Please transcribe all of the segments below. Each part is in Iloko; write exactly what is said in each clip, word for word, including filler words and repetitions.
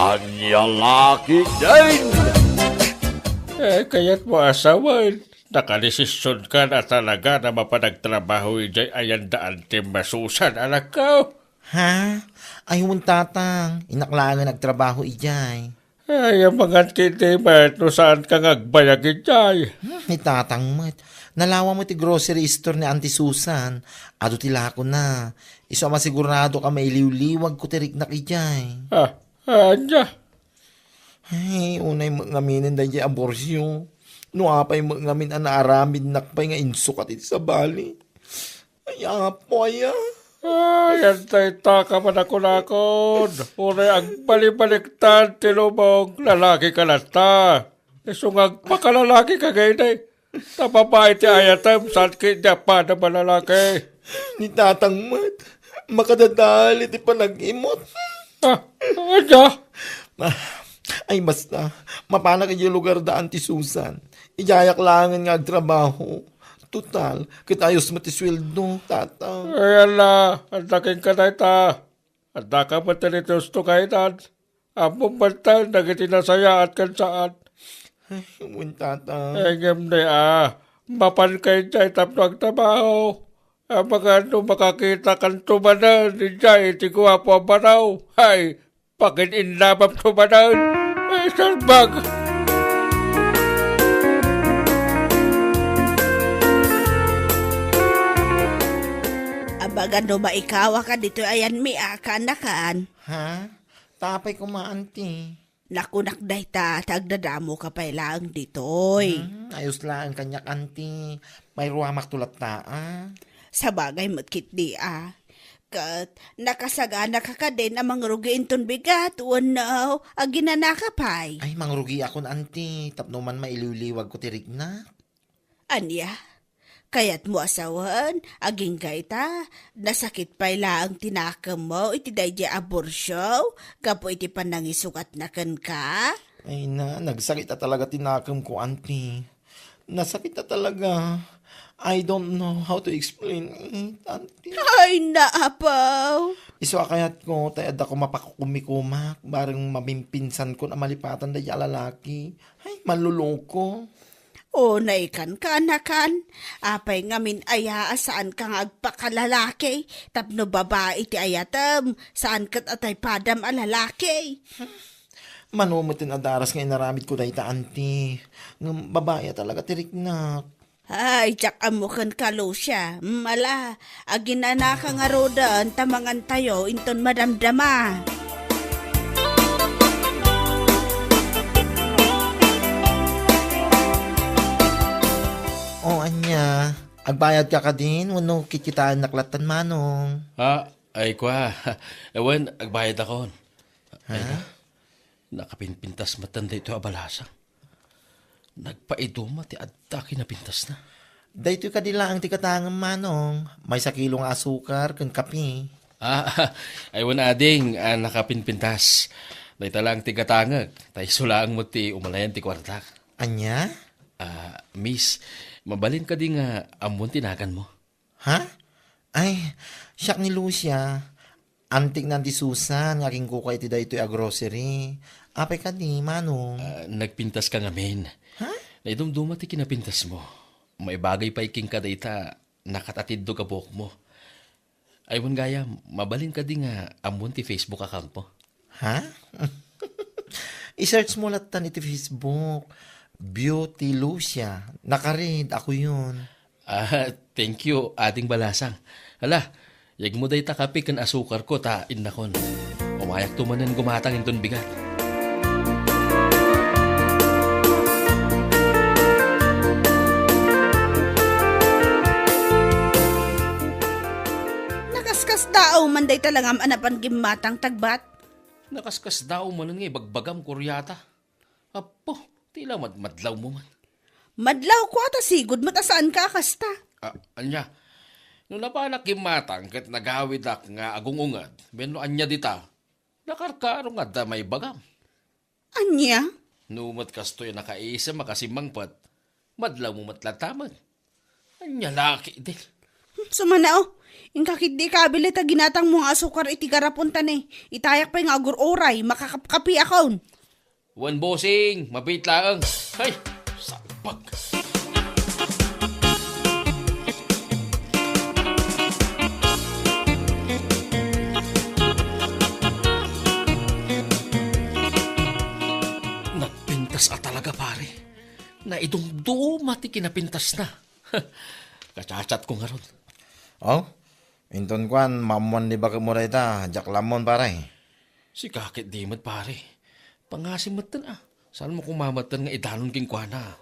Ania la ketdin? Eh, kayatmo a sawen, nakadesisionka a talaga a mapan agtrabaho idiay ayan da Anti Susan, anakko? Ha? Ay, wen, Tatang. Innak laengen agtrabaho idiay. Ay, amangan ketdi met no saanka nga agbayag idiay. Hmm, ni Tatang met. Nalawa met ti grocery store ni Anti Susan. Adu ti lakona. Isu a masiguradoak a mailiwliwagko ti riknak idiay. Ah, ania? Ay, unay met ngaminen daydiay a bursio. No apay met ngamin a naaramidnak pay nga insukat iti sabali. Ay, Apo, aya. Ay, anta ita ka manakunakon. Unay agbalibaliktad ti lubong, lalaki ka latta. Isu nga agpakalalakika ngay, ta babai ti ayatem, saan ketdi a padam a lalaki. Ni Tatang met, makadadael iti panag-imot. Ah, ania? Ah, ay, basta, mapanak idiay lugar da Anti Susan. Idiayak laengen nga agtrabaho. Total, ket ayos met ti sueldo, Tatang. Ay, ala, adda kenka dayta. Addaka met ti returns to guidance. Ammom met dagiti nasayaat ken saan. Ay, wen, Tatang. Eh, ngem ni a, mapanka idiay tapno agtrabaho. Amangan no makakitakanto manen idiay iti guapo a banaw. Hay, pakin-innabamto manen. Ay, salbag! Amangan no maikawaka ditoy ayanmi a kaanakan. Ha? Ta apay koma, Anti? Nakunak dayta, ta agdadamoka pay laeng ditoy. Hmm, ayos laeng kaniak, Anti. Mayruamakto latta, a. Sabagay met ketdi, a. Ket nakasaganaka kadin a mangrugi inton bigat, wenno aginanaka pay? Ay, mangrugiakon, Anti, tapno man mailiwliwagko ti riknak. Ania? Kayatmo a sawen, agingga ita, nasakit pay laeng ti nakemmo iti daydiay a bursio gapu iti panangisukatna kenka? Ay na, nagsakit a talaga ti nakemko, Anti. Nasakit a talaga. I don't know how to explain it, Anti. Ay, naapaw! Isu a kayatko, tay adda koma pakukumikumak, bareng mabimpinsankon a malipatan daydiay a lalaki. Ay, manloloko. O, naikan ka, anakan. Apay ngamin aya a saanka nga agpakalalaki? Tapno babai ti ayatem, saan ket a tay padam a lalaki. Mano met ti nadaras nga inaramidko dayta, Anti. Ngem babai a talaga ti riknak. Ay, diak ammo kenka, Lucia. Mm, ala, aginanaka ngaruden ta mangantayo inton madamdama. O, ania? Agbayadka kadin wenno kitkitaennak lattan, Manong? Ah, ay, kua. Wen, agbayadakon. Ha? Ay, nakapinpintas metten daytoy a balasang. Nagpaiduma ti adda kinapintasna. Daytoy kadi laeng ti gatangem, Manong. Maysa kilo nga asukar ken kape. Ah, ay, wen, ading, ah, nakapinpintas. Dayta laeng ti gatangek. Ta isu laeng met ti umalayan ti kuartak. Ania? Ah, miss, mabalin kadi nga ammon ti naganmo? Ha? Ay, siak ni Lucia. Antik na ni Susan nga agingkuka iti daytoy a grocery. Apay kadi, Manong? Ah, nagpintaska ngamin. Ha? Naidumduma ti kinapintasmo. Maibagay pay kenka dayta, nakatatiddo a buokmo. Ay, wen gayam, mabalin kadi nga ammon ti Facebook accountmo? Ha? I-search mo lattan iti Facebook, Beauty Lucia. Nakaread, ako yun. Ah, thank you, Ading Balasang. Hala, yegmo dayta kape ken asukarko ta innakon. Umayakto manen gumatang inton bigat. Nakaskasdaaw man dayta langam a napan gimmatang tagbat. Nakaskasdaaw manen nga ibagbagam, Kuriata. Apo, ti la madmadlawmo man. Madlaw ko ta sigud met a saanka a kasta. Ah, ania? No napanak gimmatang ket nagawidak nga agung-ungad, wenno ania dita, nakarkaro nga adda maibagam. Ania? No met kastoy a nakaisem a kasimmangpet, madlawmo met latta met. Ania la ketdin? Hmm, sumana, o. Inka ketdi ikabili ta ginatangmo nga asukar iti garapon ta ne, itayak pay nga agur-uray, makakapkapiakon. Wen, bossing, mabiit laeng. Hay, salbag. Nagpintas a talaga, pare. Naidumduma ti kinapintasna. Kachatko ngarud. Oh? Inton kuan, maammoan ni baketmo dayta, diak la ammon, pare. Sika ketdi met, pare. Pangasim metten, a. Saanmo koma metten nga idanon kenkuana?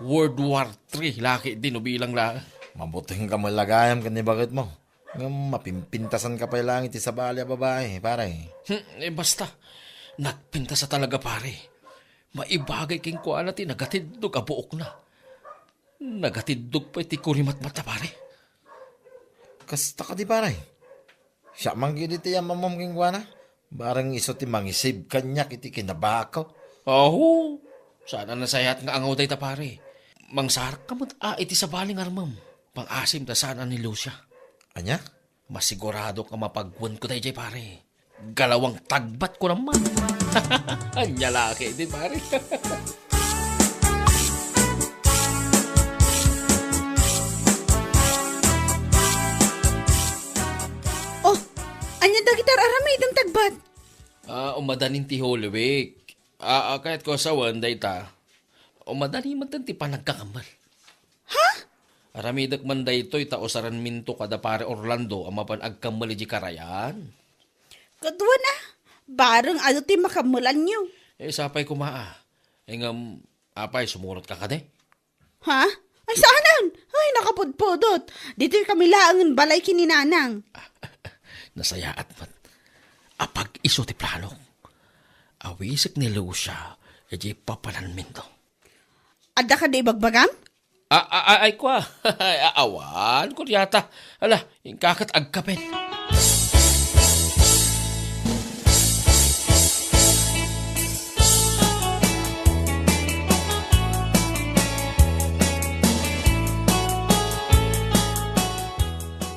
World War Three la ketdi no bilang laeng. Mabutingka met la gayam ken ni baketmo. Ngem mapimpintasanka pay laeng iti sabali a babai, pare. Hmm, e, basta. Nagpintas a talaga, pare. Maibagay kenkuana ti nagatiddog a buokna. Nagatiddog pay ti kurimatmatna, pare. Kasta kadi, pare? Siak man ketdi ti ammammom kenkuana. Bareng isu ti mangisib kaniak iti kinabakko. Aho, saan a nasayaat nga angaw dayta, pare. Mangsarakka met a iti sabali nga armem. Pangasim ta saan a ni Lucia. Ania? Masiguradok a mapagwenko daydiay, pare. Galawang tagbatko naman. Ania la ketdi, pare. Oh, ania dagiti ar-aramidem, tagbat? A, umadanin ti Holy Week. A, a, kayatko a sawen dayta. Umadani metten ti panagkakammel. Ha? Aramidek man daytoy ta usarenminto kada Pare Orlando a mapan agkammel idiay karayan. Kaduana, bareng adu ti makammelanyo. E, sapay koma a. Ngem, apay, sumurotka kadi? Ha? Ay, saanen? Ay, nakapudpudot. Ditoy kami laengen balay ken ni Nanang. Nasayaat met. Apag-isu ti planok. Awisek ni Lucia idiay papananminto. Adda kadi ibagbagam? A, a, a, ay, kua. Ay, a, awan, kuryata. Ala, inka ket agkapen.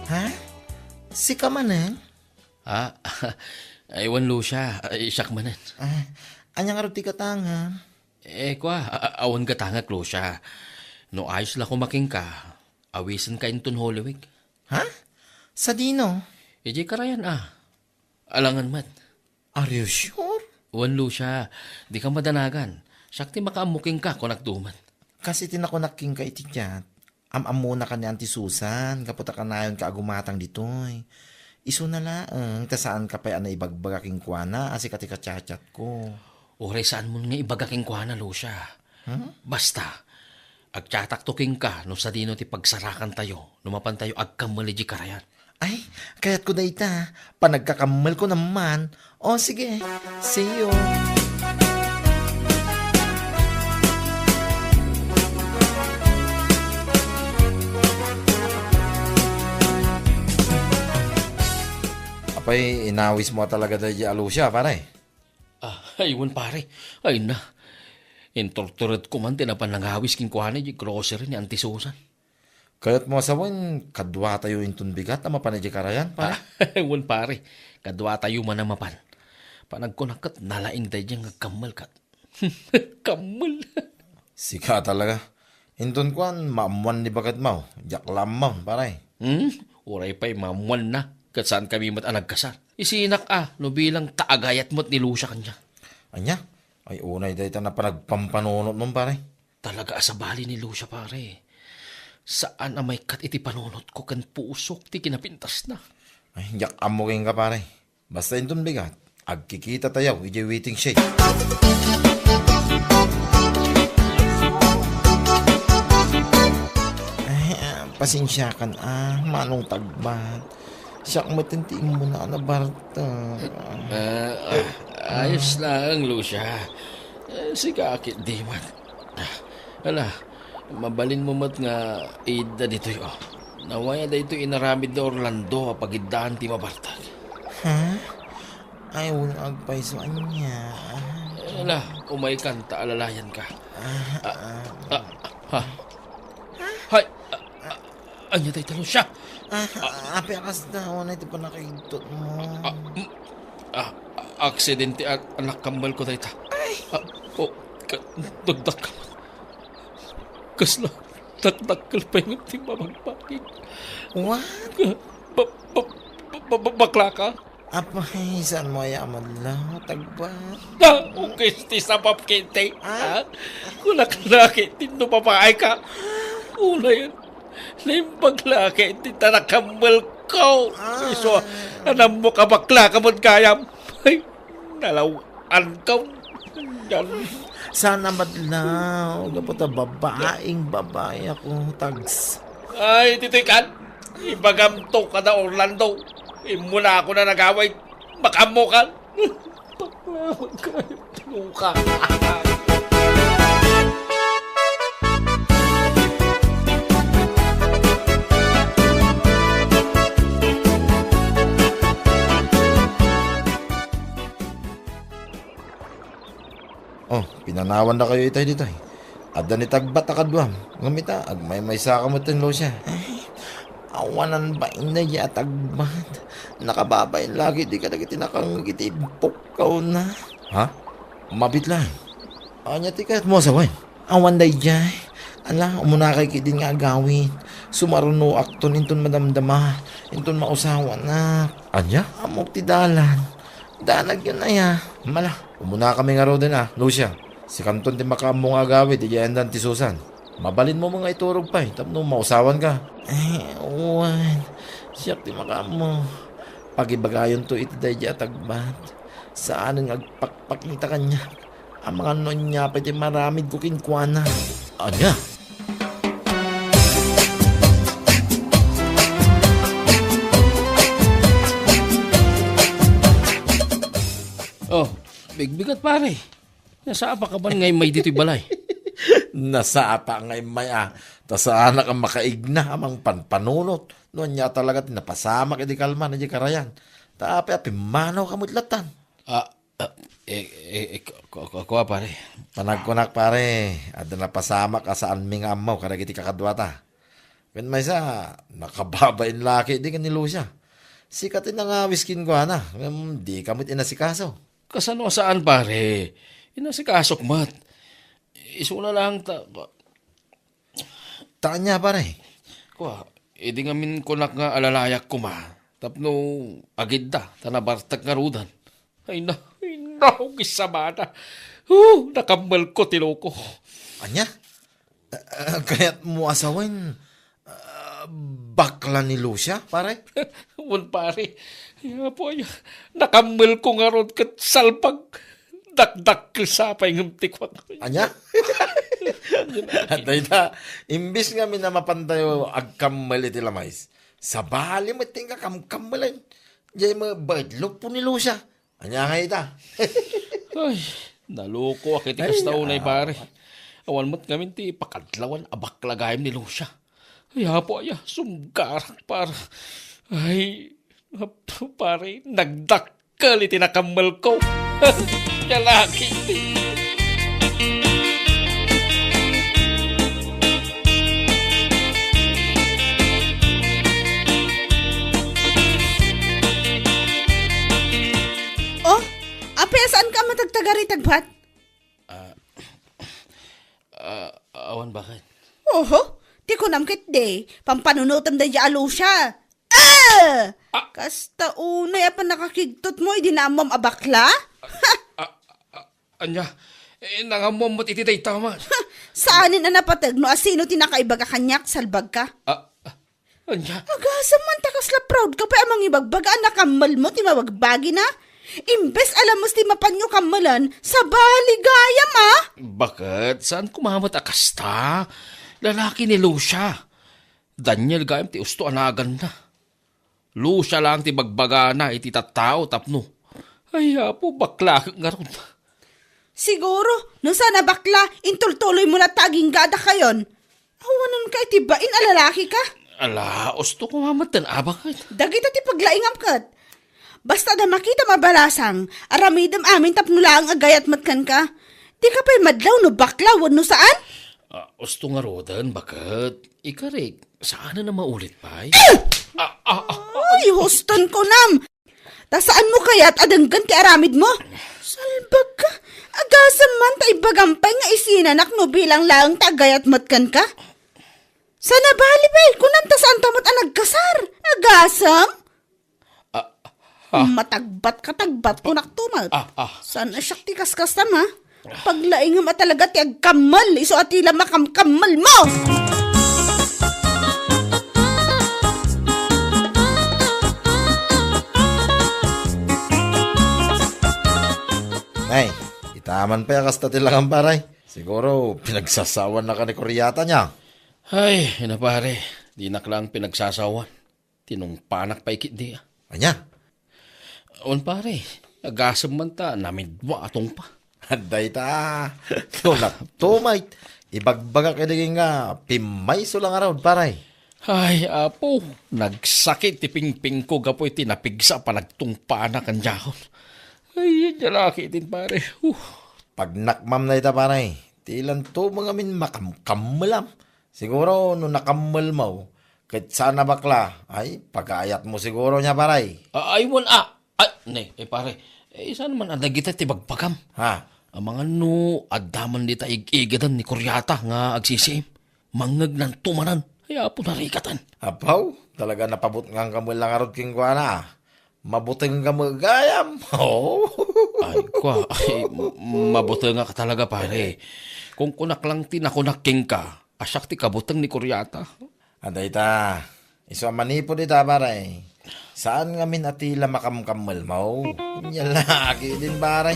Ha? Sika manen? A, ay, wen, Lucia. Ay, siak manen. A, ania ngarud ti gatangem? E, kua, a-, a-, awan gatangek, Lucia. No ayos la koma kenka, awisenka inton Holy Week. Ha? Sadino? Idiay karayan a. Alangan met. Are you sure? Wen, Lucia, dika madanagan. Siak ti makaammo kenka, kunak met. Kas iti nakunak kenka iti chat, am-ammonaka ni Auntie Susan gapu ta kanayonka a gumatang ditoy. Isuna laeng ta saanka pay a naibagbaga kenkuana a sika ti kachatchatko. Uray saanmon nga ibaga kenkuana, Lucia. Hmm? Basta, agchatakto kenka no sadino ti pagsarakantayo no mapantayo agkammel idiay karayan. Ay, kayatko dayta. Panagkakammelko naman. O, sige. See you. Apay, inawismo a talaga daydiay a Lucia, pare? A, ay, wen, pare. Ay na. Inturturedko man ti napan nangawis kenkuana idiay grocery ni Auntie Susan. Kayatmo a sawen, kaduatayo inton bigat a mapan idiay karayan, pare? A, wen, pare. Kaduatayo man a mapan. Panagkunak ket nalaing daydiay nga agkammel ket. Kammel. Sika talaga. Inton kuan, maammoan ni baketmo. Diak la ammon, pare. Hmm? Uray pay maammoanna. Ket saankami met a nagkasar. Isinak a, no bilang ta agayat met ni Lucia kaniak. Ania? Ay, unay dayta napan agpampanunotmon, pare. Talaga a sabali ni Lucia, pare. Saan a maikkat iti panunotko ken pusok ti kinapintasna. Ay, diak ammo kenka, pare. Basta inton bigat, agkikitatayo idiay waiting shed. Ay, ah, pasensiakan, a, Manong Tagbat. Siak met ti immuna a nabartek. A, a, ayos laeng, Lucia. E, sika ketdi met. A, ala, mabalinmo met nga idda ditoy, o. Nawaya daytoy inaramid ni Orlando a pagiddaan ti mabartek. Ha? Ay, wen, agpayso ania. Ala, umaykan ta alalayanka. A, a, a, ha? Hay, a, a, ania dayta, Lucia? Ah, apay a kasta, awan iti pannakaigtot mo. Ah, mm, ah, aksidente a, a nakammalko dayta. Ay! Ah, oh, ka-, dagdakkel. Kasla, dakdakkel pay ngem ti mabagbaking. What? Ka-, ba-, ba-, ba-, ba-, bakla ka? Apay, saan mo aya amadlaw, Tagbat? Ah, ukis ti sabab kiti, Ay. ha? Kunak na kiti no babae ka. Unayen, naimbag la kiti ta nakammalko. Ah. Isu, anam mo ka bakla ka met gayam. Ay, nalaw-an ka. Yan. Saan amadlaw, gapu ta babaeng babae ako, Tags. Ay, titikan. Ibagam to kada Orlando. Immuna ako na nagaway. Makaammokan. Bakla, magkayat luka. Oh, pinanawan na kayo itay ditay. Adda ni Tagbat a kaduam. Ngem ita, agmaymaysa ka met ten, Lucia. Ay, awanan bain daydiay a Tagbat. Nakababain lagi di kadagiti nakangngeg iti ibbukkaw na. Ha? Mabit lang. Ania ti kayat mo a sawen? Awan daydiay. Ala, umuna kay kidin nga agawid. Sumarunoakton inton madamdama, inton mausawanak. Ania? Ammok ti dalan. Danagyon aya. Mala, umuna kami ngaruden a, Lucia. Sikanton ti makaammo nga agawid idiay ayandan ti Susan. Mabalinmo nga iturog pay tapno mausawan ka. Ay, wen. Siak ti makaammo. Pagibagayonto iti daydiay a Tagbat. Saanen nga agpakpakita kaniak. Amangan no ania pay ti maramidko kenkuana. Ania? Oh, bigbigat, pare. Nasapa ka man nga immay ditoy balay? Nasapa nga immay a. Ta saanak a makaigna a mangpanpanunot. No ania talaga ti napasamak iti kalman iti karayan. Ta apay a pimmanaw ka met lattan. Ah, ah, eh, eh, eh, ku-, ku-, ku-, kuwa, pare. Panagkunak, pare, adda napasamak a saanmi nga ammo kadagiti kakaduata. Ken maysa, nakababain laki di ken ni Lucia. Sika ti nangawis kenkuana, ngem di ka met inasikaso. Kasano a saan, pare? Inasikasok met. Isuna lang ta, Ta ania, pare? Kua, idi ngamin kunak nga alalayak koma, tapno agidda, ta nabartek ngaruden. Ay na, ay na, ugisabada. Oh, nakammalko ti loko. Ania? Ah, kayat mo a sawen, ah, bakla ni Lucia, pare? Wen, pare. Ay, apo, ay, nakammalko ngarud ket salpag. Dakdakkel sa pay ngem ti kuan. Ania? Dayta, imbis ngamin a mapantayo agkammal iti lamayes, sabali met ti inka kamkammalen. Diay met baet luppo ni Lucia. Ania nga ita? Ay, naloko ak iti Ay, kasta unay, ah, pare. Awan met ngamin ti pakadlawan a bakla gayam ni Lucia. Ay, apo aya, sunggarak, pare. Ay, pare, nagdakkel iti nakammalko. Lalaki ti. Oh, apay a saan ka matagtagari, Tagbat? Ah, ah, awan, bakit? Oho, ti kunam ketdi, pampanunotem daydiay a Lucia. Ah! Ah! Kasta unay a pannakakigtot mo idi naammom a bakla? Ah, ah, ania? Eh, nangammom met iti dayta man. Saanen a napateg no asino ti nakaibaga kaniak, salbag ka. Ah, ah, ania? Agasem man ta kasla proud ka pay a mangibagbaga a nakammal mo ti mabagbagina. Imbes a lames ti mapanyo kammalen, sabali gayam, ah! Baket? Saan koma met a kasta? Lalaki ni Lucia. Daniel gayam ti usto a naganna. Lucia laeng ti bagbagana iti tattao tapno. Ay, apo, bakla ngarud. Siguro, no saan a bakla, intultuloy mo latta agingga a dakayon. Awanan ka iti bain a lalaki ka. Ala, usto ko nga met ten abak. Dagita ti paglaingam ket. Basta da makita mabalasang, aramidem amin tapno laeng agayat met kenka. Di ka pay madlaw no bakla wenno saan? Ah, usto ngaruden, baket. Ikarik, saanen a maulit pay? Ah, ah, ah. Ay, huston ko nam! Ta saan mo kayat a denggen ti aramid mo? Salbag ka! Agasem man ta ibagam pay nga isinanak no bilang laeng ta agayat met kenka? Sana bali pay, kunam ta saan ta met a nagkasar. Agasem? Ah, ah. Matagbat ka, tagbat ko, naktumat. Ah, ah. Saan a siak ti kaskastam, ha? Paglaingem a talaga ti agkammel, isu a ti la makamkammel mo! Ay, itaman pay a kasta ti langam, pare. Siguro, pinagsasawan na ka ni Kuryata niya. Ay, ina pare, dinak lang pinagsasawan. Tinungpanak pay ketdi, ah. Ania? Wen, pare, agasem man ta namidwa a tungpa. Adda ita. Tunak tumay. Ibagbagak idi nga pimmayso lang arud, pare. Ay, apo, nagsakit ti pingpingko gapu iti napigsa a panagtungpanak ken diakon. Ay, ania la ketdin, pare. Uh. Pagnakmam na ita, pare. Ti ilan to mga min makamkammelam. Siguro no nakammelmo, ket saan a bakla, ay, pagaayatmo siguro nia, pare. A-, ay, wen, a, ay, ne, eh, pare, eh, saan man a dagita ti bagbagam? Ha? Amangan no, adda man dita ig-igadan ni Kuryata nga agsisiim. Mangngegnanto manen. Ay, apo, narikatan. Apaw, talaga napabutngam ka met lang arud kenkuana. Mabuteng ka met gayam. Oh. Ay, kwa, ay, m-, mabutengak talaga, pare. Kung kunak lang ti nakunak kenka, a siak ti kabuteng ni Kuryata. Adda ita, isu a manipud ita, pare. Saan ngamin a ti la makamkammelmo? Nia la ketdin, pare.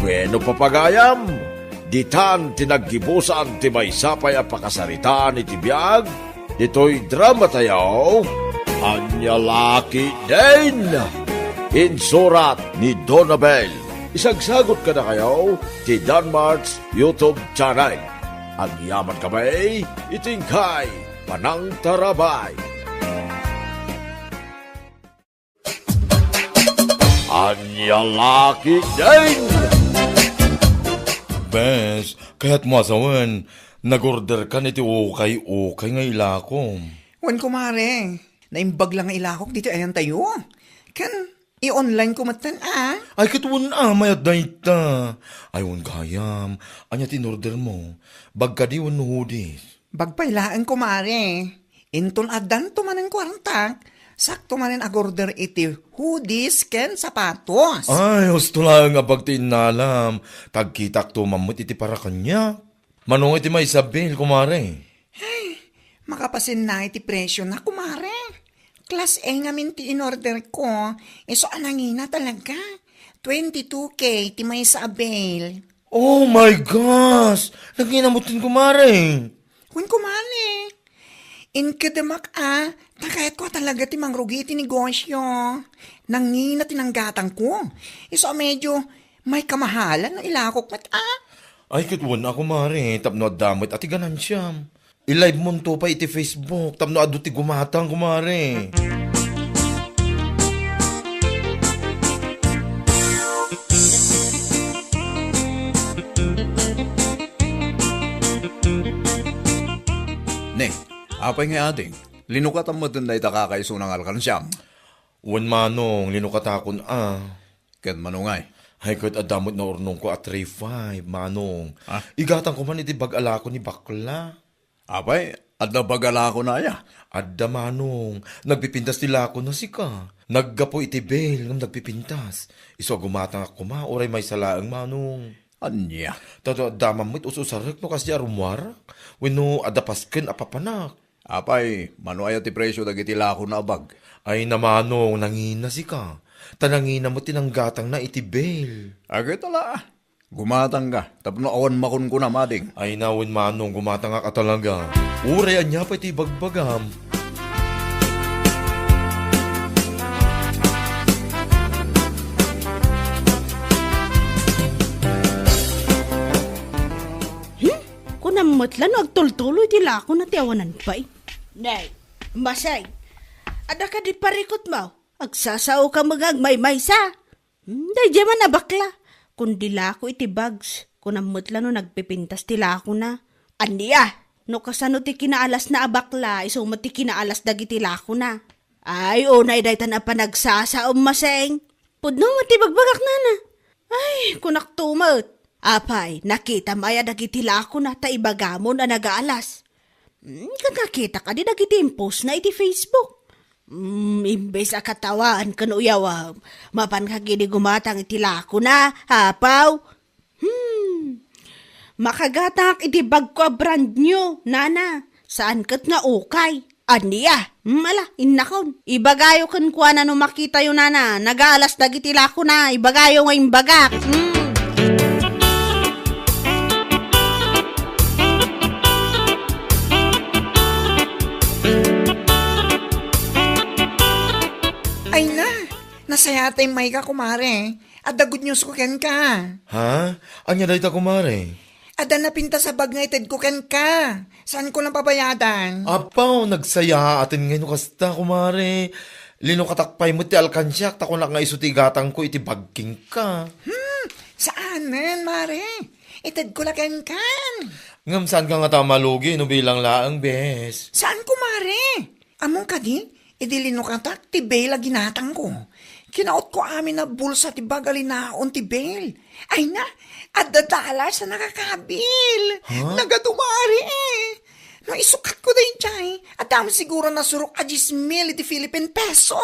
Bueno, papagayam, ditan ti naggibusan ti maysa pay a pakasaritaan iti biag ditoy dramatayo, Ania la ketdin? Insurat ni Donabel. Isagsagut kadakayo ti Danmart's YouTube channel. Agyamankami iti inkay panangtarabay. Ania la ketdin? Bes, kayatmo a sawen, nag-order kan iti ukay-ukay nga ilako. Wen, kumare, naimbag la nga ilakok ditoy ayantayo. Ken, i-online ko metten, a. Ay, ket wen a, mayat dayta. Ay, wen gayam, ania ti in-order mo? Bag kadi wenno hoodies? Bag pay laeng, kumare. Inton addanto manen kuartak, sakto manen ag-order iti hoodies ken sapatos. Ay, husto laeng a bag ti innalam. Tagkitakto man met iti para kaniak. Mano nga iti maysa a bill, kumare? Ay, makapasinna iti presyo na, kumare. Class A ngamin ti in-order ko. Isu a nangina talaga. Twenty-two K ti maysa a bill. Oh my gosh! Nangina metten, kumare. Wen, kumare. Inkedemak a, ta kayatko a talaga ti mangrugi iti negosyo. Nangina ti nanggatangko. Isu a medyo maikamahalan no ilakok met a. Ay, ket wen a, kumare, tapno adda met a ti ganansiam. I-live monto pay iti Facebook tapno adu ti gumatang, kumare. Ne, apay nga ading, linukatam metten dayta kakaisuna nga alkansiam? Wen, manong, linukatakon a. Ket mano ngay? Ay, ket adda met naurnongko a three five, manong. Ah? Igatangko man iti bag a lako ni bakla. Apay, adda bag a lakona aya? Adda, manong. Nagpipintas ti lakona sika. Naggapu iti bill ngem nagpipintas. Isu a gumatangak koma, uray maysa laeng, manong. Ania? Ta adda man met us-usarek no kasdi a rummuarak. Wenno adda pasken a papanak. Apay, mano aya ti presyo dagiti lakona a bag? Ay na, manong, nangina sika. Ta nangina met ti nanggatangna iti bill. Agay tala. Gumatangka, tapno awan makunkuna, mading. Ay na wen, manong, gumatangak a talaga. Uray ania pay ti ibagbagam. Hmm? Kunam met la no agtultuloy ti lakona ti awanan pay. Nay, Masay, adda kadi parikutmo? Agsasaoka met nga agmaymaysa. Hmm, daydiay man a bakla. Kundi lako iti bags, kunam met la no nagpipintas ti lakona. Ania? No kasano ti kinaalasna a bakla, isu met ti kinaalas dagiti lakona. Ay, unay daytan a panagsasaom, Maseng. Pudno met ti bagbagak, nana. Ay, kunak to met. Apay, nakitam aya dagiti lakona ta ibagamon a nagaalas? Hmm, ket nakita kadi dagiti impostna iti Facebook? Hmm, imbes a katawaen ken uyawem, mapan kagidi gumatang iti lakona, apaw? Hmm. Makagatangak iti bagko a brand new, nana. Saan ket nga ukay. Ania? Hmm, ala, innakon. Ibagayo kenkuana no makitayo, nana. Nagaalas dagiti lakona. Ibagayo nga imbagak. Hmm. Ay na, nasayaat ta immayka, kumare. Adda good news ko kenka. Ha? Ania dayta, kumare? Adda napintas a bag nga itedko kenka. Saanko na pabayadan? Apaw, nagsayaaten ngay no kasta, kumare. Linukatak pay met ti alkansiak, ta kunak nga isu ti igatangko iti bag kenka. Hmm, saanen, mare. Itedko la kenkan. Ngem saanka ngata a malugi no bilang laeng, bes. Saan, kumare? Ammom kadi, idi linukatak ti bail a ginatangko, kinautko amin a bulsa ti bag a linaon ti bail. Ay na, adda dollars a nakakabil. Ha? Nagadu, mare. No isukatko daydiay, adda met siguro nasurok a dies mil iti Philippine peso.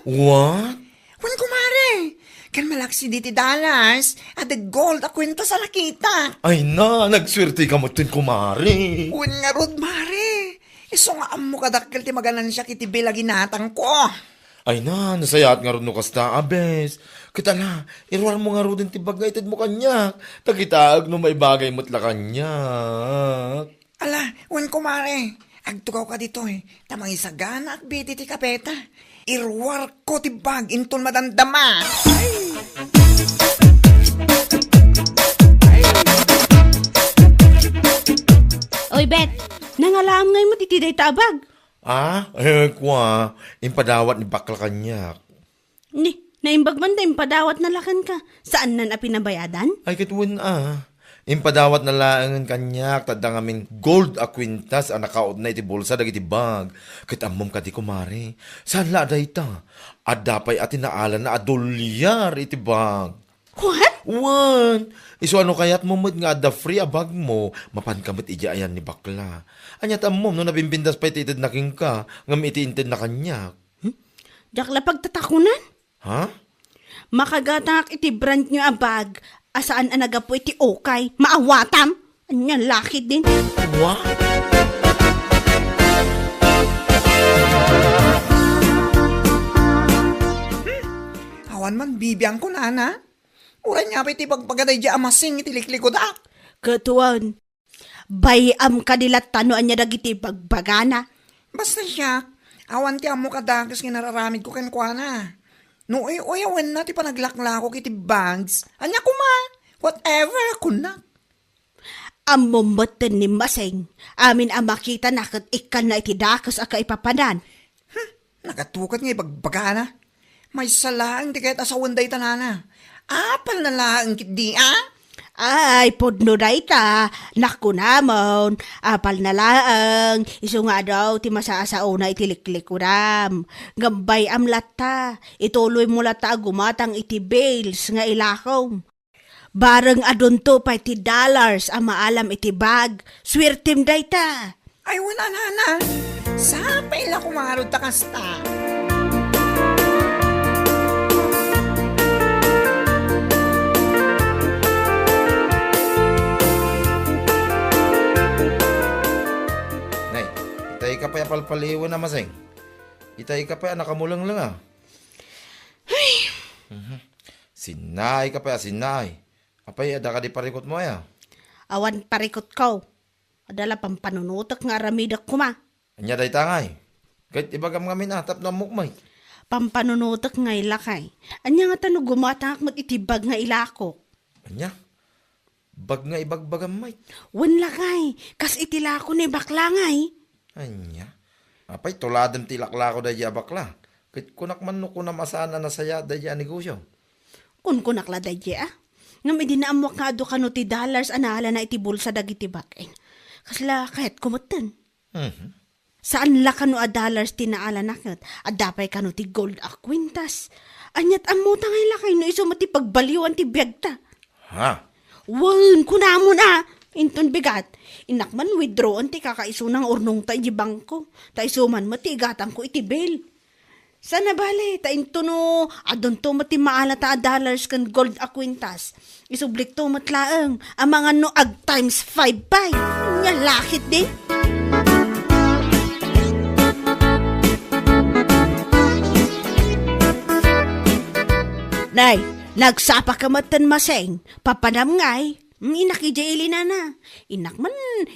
What? Wen, kumare, ken malaksid iti dollars, adda gold a kuentas a nakitak. Ay na, nagsuerteka metten, kumare. Wen ngarud, mare. Isu nga ammo kadakkel ti maganansiak iti bail a ginatangko. Ay na, nasayaat ngarud no kasta, a bes. Ket ala, iruarmo ngaruden ti bag nga itedmo kaniak. Ta kitaek no maibagay met la kaniak. Ala, wen, kumare, agtugawka ditoy, ta mangisaganaak iti kafeta. Iruarko ti bag inton madamdama. Ay! Oy, Bet, nangalaam ngay met iti dayta a bag? Ah, eh, kua, impadawat ni bakla kaniak. Ni, naimbag man ta impadawatna la kenka. Saannan a pinabayadan? Ay, ket wen a. Impadawatna laengen kaniak, ta adda ngamin gold a kuentas a nakautna iti bulsa dagiti bag. Ket ammom kadi, kumare, saan la a dayta. Adda pay a tinaalana a dolyar iti bag. What? Wen, isu a no kayatmo met nga adda free a bagmo, mapanka met idiay ayan ni bakla. Ania ti ammom no nabimbindas pay ti itedna kenka, ngem iti intedna kaniak? Hmm? Diak la pagtatakunan? Ha? Makagatangak iti brand new a bag a saan a naggapu iti ukay. Maawatam? Ania lakidin? Wa? Hmm? Awan man bibiangko, nana. Uray nga pay ti bagbaga daydiay a Maseng iti liklikuda. Ket wen, bay-am kadi latta no ania dagiti bagbagana. Basta siak, awan ti ammok a dakes nga inararamidko kenkuana. No uy-uyawenna ti panaglaklakok iti bags, ania koma? Whatever, kunak. Ammom metten ni Maseng, amin a makitana ket ikkanna iti dakes a kaipapanan. Hmm, nagatukat nga ibagbagana. Maysa laeng ti kayat a sawen dayta, nana. Apalna laeng ketdi, a? Ay, pudno dayta. Nakunamon, apalna laeng, isu nga adu ti masasaona iti liklikudam. Ngem bay-am latta, ituloymo latta a gumatang iti bills nga ilakom. Bareng adunto pay ti dollars a maalam iti bag, suertem dayta. Ay, wen a, nana. Sapay la koma ngarud ta kasta. Nay, itay ka pay a palpaliwen a Maseng. Itay ka pay a nakamulengleng a. Ay. Mhm. Sinnaay ka pay a sinnaay. Apay, adda kadi parikutmo aya? Awan parikutko. Adda la pampanunotek nga aramidek koma. Ania dayta ngay? Ket ibagam ngamin a, tapno ammok met. Pampanunotek ngay, lakay. Ania ngata no gumatangak met iti bag nga ilakok? Ania? Bag nga ibagbagam met? Wen, lakay, kas iti lako ni bakla ngay. Ania? Apay, tuladem ti ilaklako daydiay a bakla. Ket kunak man no kunam a saan a nasayaat daydiay a negosio. Kunkunak la daydiay, a. Ngem idi naammoak nga adu kano ti dollars a naalana iti bulsa dagiti bag-en, kasla kayatko metten. Mhm. Saan la kano a dollars ti naalana ket adda pay kano ti gold a kwintas. Aniat ammota ngay lakay no isu met ti pagbalioan ti biagta? Ha? Wen, kunamon a, inton bigat, innak man withdrawan ti kakaisuna nga urnongta iti bangko, ta isu man met ti igatangko iti bill. Saan a bale, ta intono, adunto met ti maalata a dollars ken gold a kwintas. Isublikto met laeng, amangan no ag times five pay. Nia lakit di. Nay, nagsapa ka metten maseng, papanam ngay. Mm, innak idiay ili nana. Innak man,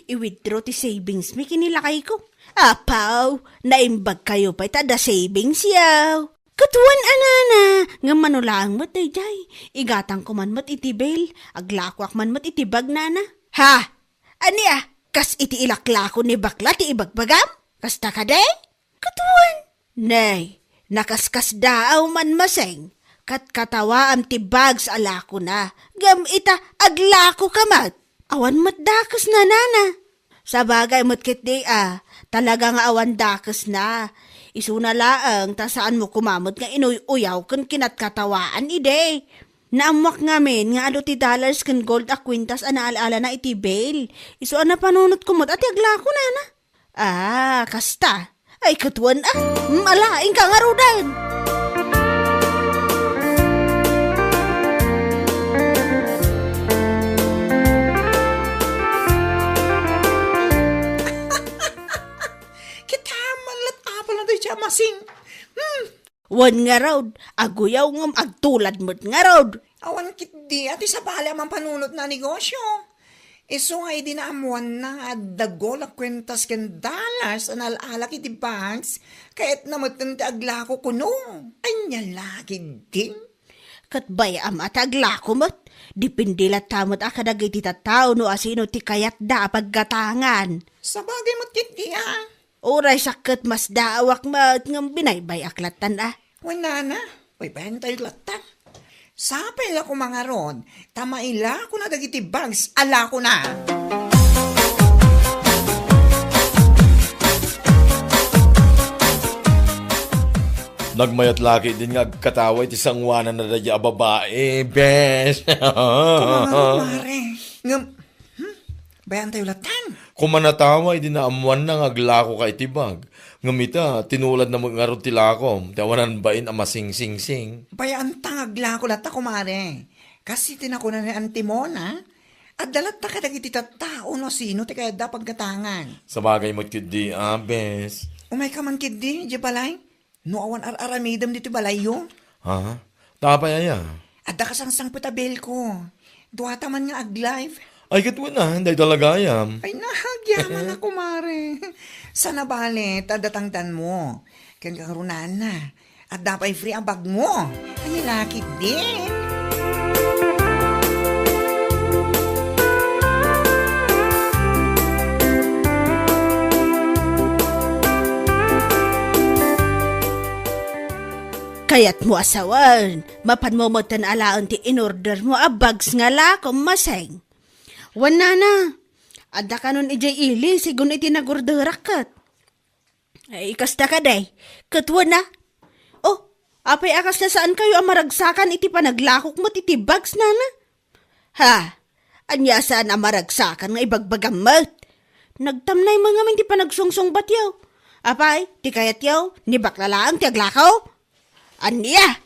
i-withdraw ti savings mi ken ni lakayko. Apaw, naimbag kayo pay ta adda savings yaw. Ket wen a nana, ngem mano laeng met daydiay. Igatangko man met iti bill, aglakoak man met iti bag nana. Ha? Ania? Kas iti ilaklako ni bakla ti ibagbagam? Kasta kadi? Ket wen, nay, nakaskasdaaw man maseng, ket katawaam ti bags a lakona, ngem ita, aglako ka met. Awan met dakesna, nana. Sabagay met ketdi a, talaga nga awan dakesna. Isuna laeng ta saanmo koma met nga inuy-uyaw ken kinatkatawaan idi. Naammoak ngamin nga adu ti dollars ken gold a kwintas a naal-alana iti bill. Isu a napanunotko met a ti aglako, nana. Ah, kasta. Ay, ket wen a. Mm, ala, inka ngaruden. Kita man la't apal na daydiay a masing. Hmm. Wen ngarud, aguyaw ngem agtulad met ngarud. Awan ketdi a ti sabali a mampanunotna a negosio. Isu nga idi naammoanna nga adda gold a kwintas ken dollars a naal-ala iti bags, kayatna metten ti aglako kuno. Ania la ketdin? Ket bay-am a ti aglako met. Depende latta met a kadagiti tattao no asino ti kayatda a paggatangan. Sabagay met ketdi a. Uray sakket masdaawak met ngem binaybay-ak lattan a. Wen nana, baybayantayo lattan. Sapay la koma ngarud, ta mailakona dagiti bags a lakona. Nagmayat la ketdin nga agkatawa iti sangoananna daydiay a babai, bes. Koma ngarud, mare. Ngem, hmm? Bayantayo lattan. Koma natawa idi naammoanna nga aglakoka iti bag. Ngem ita, tinuladna met ngarud ti lakom, ti awanan bain a masingsingsing. Bayanta nga aglako latta, kumare. Kas iti nakuna ni Auntie Mona, adda latta kadagiti tattao no sino ti kayatda a paggatangan. Sabagay met ketdi, a, bes. Umayka man ketdi, idiay balay. No awan ar-aramidem ditoy balayyo? Ha? Apay aya? Adda kasangsangpet a billko. Duata man nga ag-live. Ay, ket wen a, dayta la gayam. Ay, nahagyaman a, kumare. Saan a bale, ta adda tangdanmo. Ken kangrunana, adda pay free a bagmo. Ay, lakit din. Kayatmo a sawen, mapanmo metten alaen ti inordermo a bags nga lakom, maseng. Wen nana, adda kanon idiay ili, sigun iti nagorderak ket. Ay, kasta kadi, ket wen a. Oh, apay a kasla saan kayo a maragsakan iti panaglakok met iti bags, nana? Ha? Ania saan a maragsakan nga ibagbagam met? Nagtamnay man ngamin ti panagsungsungbatyo. Apay, ti kayatyo, ni bakla laeng ti aglako? Ania?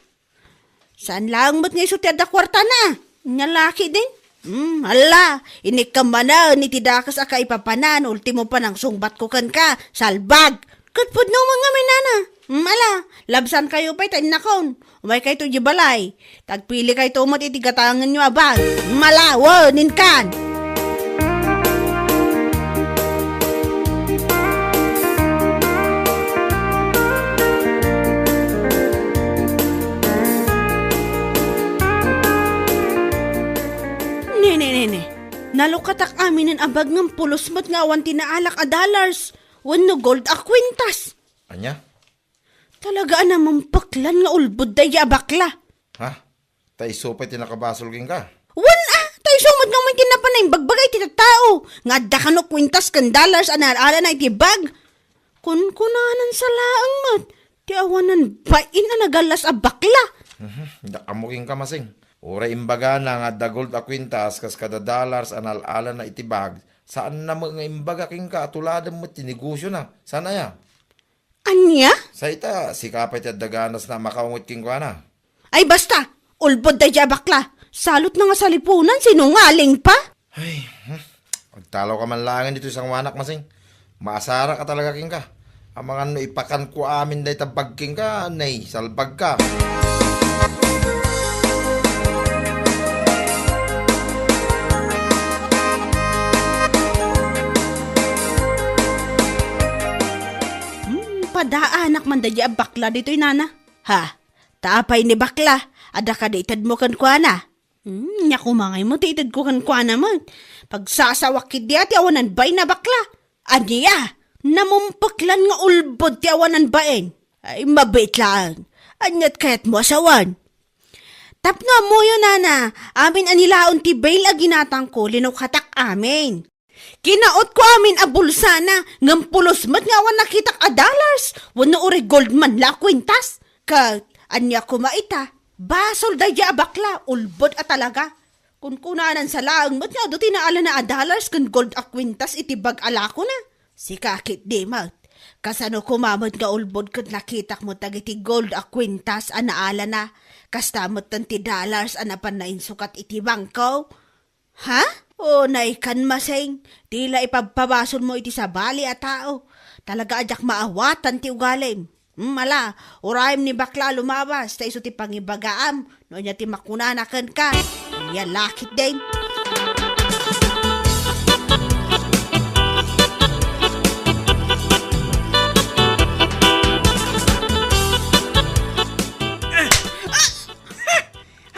Saan laeng met nga isu ti adda kuartana? Nia lakit din? Hmm, ala, inikka manen iti dakes a kaipapanan, ultimo panangsungbatko kenka, salbag! Ket pudno man ngamin, nana. Hmm, ala, labsankayo pay ta innakon. Umaykayto idiay balay. Tagpilikayto met iti gatangenyo a bag. Mala, wen, inkan! Nene, nene. Nalukatak aminen a bag ngem pulos met nga awan ti naalak a dollars wenno gold a kwintas. Ania? Talaga a namumpuklon nga ulbod daydi a bakla. Ha? Ta isu pay ti nakabasol kenka? Wen a, ta isu met ngamin ti napan naimbagbaga iti tattao nga adda kano kuentas ken dollars a naal-alana iti bag. Kunkunanan sa laeng met ti awanan bain a nagallas a bakla. Mhm, da ammo kenka, Masing. Uray imbagana nga adda gold a kuentas kas kada dollars a naal-alana iti bag, saanna met nga imbaga kenka a tuladem met ti negosiona. Saan aya? Ania? Sa ita, sika pay ti adda ganasna a makaunget kenkuana. Ay, basta! Ulbod daydi a bakla! Salutna nga salipunan, sinungaling pa! Ay, hmm. Agtalawka man laengen ditoy sangoanak, Masing. Maasarak a talaga kenka. Amangan no ipakanko amin dayta bag kenka, nay, salbagka. Hmm, padaanak man daydi a bakla ditoy, nana. Ha? Ta apay ni bakla, adda kadi itedmo kenkuana? Hmm, nia koma nga immo ti itedko kenkuana met. Pagsasawak ketdi a ti awanan bain a bakla. Ania? Namumpuklon nga ulbod ti awanan bain. Ay, mabiit laeng. Aniat kayatmo a sawen? Tapno ammoyo, nana, amin a ni Laon ti bail a ginatangko, linukhatak amin. Kinautko amin a bulsana, ngem pulos met nga awan nakitak a dollars, wenno uray gold man la a kuentas. Ket ania koma ita, basol daydi a bakla, ulbod a talaga. Kunkunanan sa laeng met nga adu ti naalana a dollars ken gold a kuentas iti bag a lakona. Sika ketdi met, kasano koma met nga ulbod ket nakitak met dagiti gold a kuentas a naalana, kasta metten ti dollars a napan nainsukat iti bangko? Ha? O, naikan, Masing, ti la ipabpabasolmo iti sabali a tao. Talaga a diak maawatan ti ugalim. Hmm, ala, urayem ni bakla a lumabas, ta isu ti pangibagaam no ania ti makunana kenka. Ania la ketdin?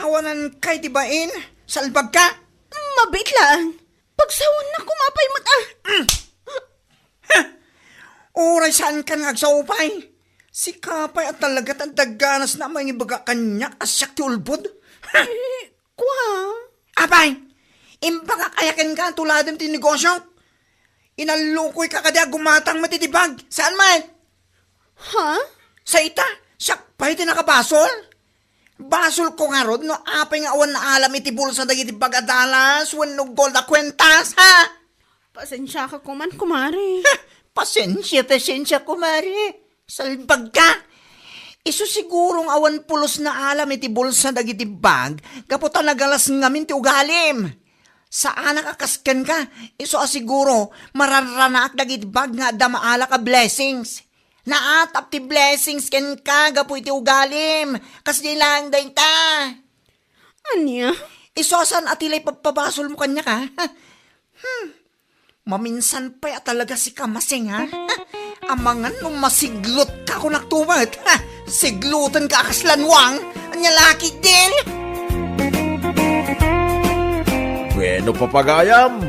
Awanan kay ti bain, salbagka? Mabiit laeng. Pagsawennak koma pay met a. Uray saankan nga agsao pay. Sika pay a talaga ti adda ganasna a mangibaga kaniak a siak ti ulbod. Eh, kua? Apay, imbagak aya kenka a tuladem ti negosio? Inallukoyka kadi a gumatang met iti bag. Saan met? Ha? Sa ita, siak pay ti nakabasol? Basolko ngarud no apay nga awan naalam iti bulsa dagiti bag a dollars wenno gold a kuentas, ha? Pasensiaka koman, kumare. Ha! Pasensia, pasensia, kumare. Salbagka! Isu siguro nga awan pulos naalam iti bulsa dagiti bag gapu ta nagalas ngamin ti ugalim. Saanak a kas kenka, isu a siguro, mararanaak dagiti bag nga adda maalak a blessings. Naatap ti blessings kenka gapu iti ugalim. Kasdiay laeng dayta. Ania? Isu a saan a ti la ipabpabasolmo kaniak, a? Hmm. Maminsan pay a talaga sika, Masing, a? Amangan no masiglutka, kunak tumet. Siglutenka a kas lanwang. Ania la ketdin? Bueno, papagayam,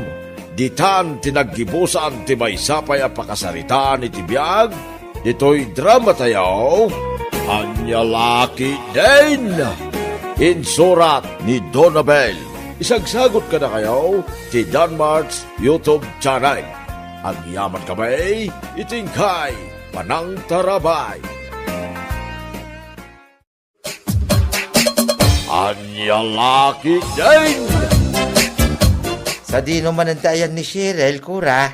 ditan ti naggibusan ti maysa pay a pakasaritaan iti biag ditoy dramatayo, Ania la ketdin? Insurat ni Donabel. Isagsagot kadakayo ti Danmart's YouTube channel. Agyamankami iti inkay panangtarabay. Ania la ketdin? Sadino manen ti ayan ni Cheryl, kura?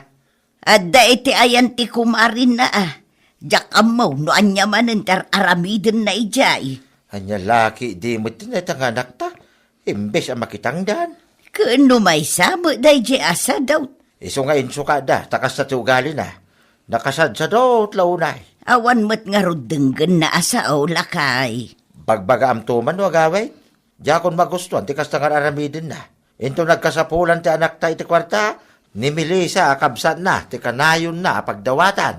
Adda iti ayan ti kumarenna, a. Diak ammo no ania manen ti ar-aramidenna idiay. Ania la ketdi met ti naitanganakta? Imbes a makitangdan. Ken no maysa met daydiay a sadot? Isu nga insukatda, ta kasta ti ugalina. Nakasadsadot la unay. Awan met ngarud denggenna a sao, lakay. Bagbagaamto man no agawid? Diakon magustuan ti kasta nga ar-aramidenna. Inton nagkasapulan ti anakta iti kuarta, ni Melissa a kabsatna ti kanayonna a pagdawatan.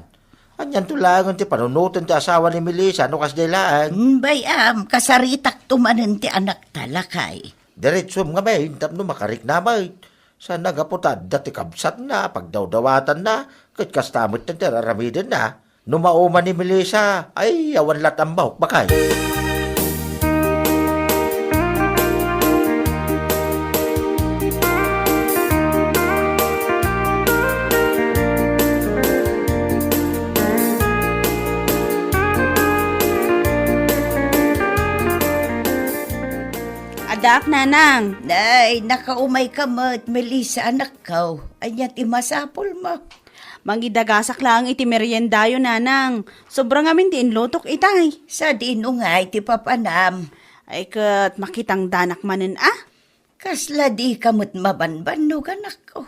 Anianto laengen ti panunoten ti asawa ni Melissa no kasdiay laeng? Hmm, bay-am, kasaritakto manen ti anakta, lakay. Diretsom ngamin tapno makarikna met. Saan a gapu ta adda ti kabsatna a pagdawdawatanna, ket kasta met ti ar-aramidenna. No mauma ni Melissa, ay, awan lat' ammok, bakay. Addaak, nanang. Nay, nakaumayka met, Melissa, anakko. Ania ti masapulmo? Mangidagasak laeng iti meriendayo, nanang. Sobra ngamin ti inlutok itay. Sadino ngay ti papanam? Ay, ket makitangdanak manen a? Kasla dika met mabanbannog, anakko.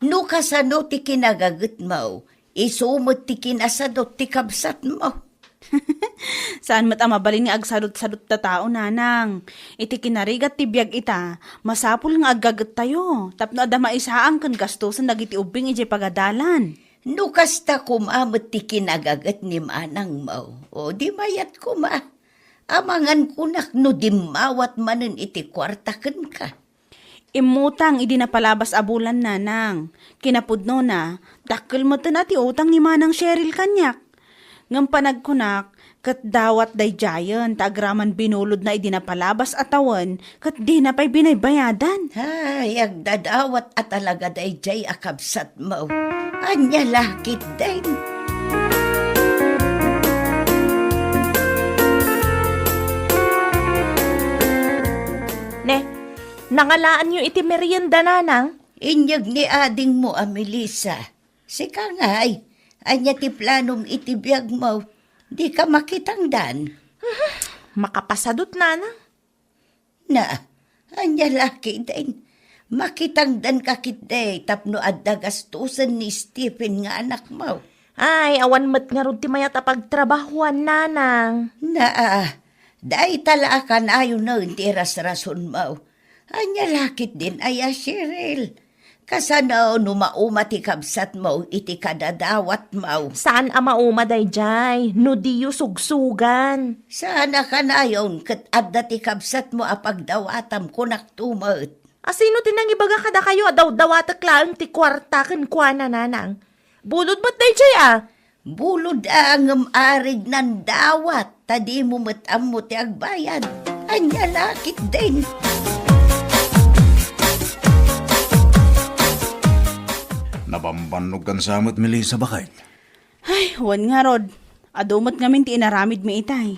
No kasano ti kinagagetmo, isu met ti kinasadut ti kabsatmo. Saan met a mabalin nga agsadutsadut ta tao, nanang. Iti kinarigat ti biag ita, masapul nga aggagettayo, tapno adda maisaang ken gastosen dagiti ubbing idiay pagadalan. No kasta koma met ti kinagaget ni manangmo, o di mayat koma. Amangan kunak no dimmawat manen iti kuarta kenka. Immutang idi napalabas a bulan, nanang. Kinapudnona, dakkel metten a ti utang ni Manang Cheryl kaniak. Ngem panagkunak, ket dawat daydiayen ta agraman binulodna idi napalabas a tawen ket dina pay binaybayadan. Ay, agdadawat a talaga daydiay a kabsatmo. Ania la ketdin? Ne, nangalaanyo iti merienda, nanang? Inyeg ni adingmo a Melissa. Sika ngay, ania ti planom iti biagmo? Dika makitangdan? Makapasadut, nanang. Na, ania la ketdin? Makitangdanka ketdi tapno adda gastosen ni Stephen nga anakmo. Ay, awan met ngarud ti mayat a pagtrabahoan, nanang. Naa, dayta la a kanayonen ti irasrasonmo. Ania la ketdin aya, Cheryl? Kasano no mauma ti kabsatmo iti kadadawatmo? Saan a mauma daydiay no diyo sugsugan. Saan a kanayon ket adda ti kabsatmo a pagdawatam, kunakto met. A sino ti nangibaga kadakayo a dawdawatek laeng ti kuarta kenkuana, nanang? Bulod met daydiay a. Bulod a ngem arignan dawat, ta dimo met ammo ti agbayad. Ania la ketdin? Nabambannog kan sa met, Melissa, baket? Ay, wen ngarud. Adu met ngamin ti inaramidmi itay.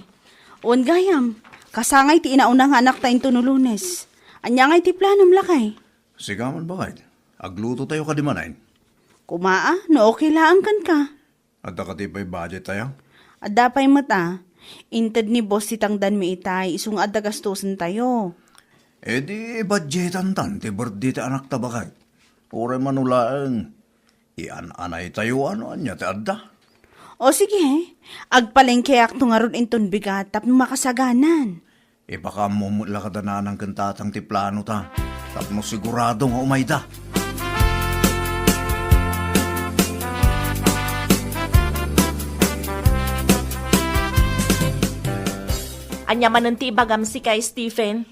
Wen gayam, kasangay ti inauna nga anakta inton no Lunes. Ania ngay ti planom, lakay? Sika man, baket. Aglutotayo kadi manen. Kumaa, no okay laeng kenka. Adda kadi pay budget tayo? Adda pay met a. Inted ni boss ti tangdanmi itay, isu nga adda gastosentayo. E di budgetantan ti birthday ti anakta, baket. Uray mano laeng, ian-anaytayo no ania ti adda. O sige, agpalengkeakto ngarud inton bigat tapno makasaganan. Ipakaammo met la kada nanang ken tatang ti planota, tapno sigurado nga umayda. Ania manen ti ibagam sika, Stephen?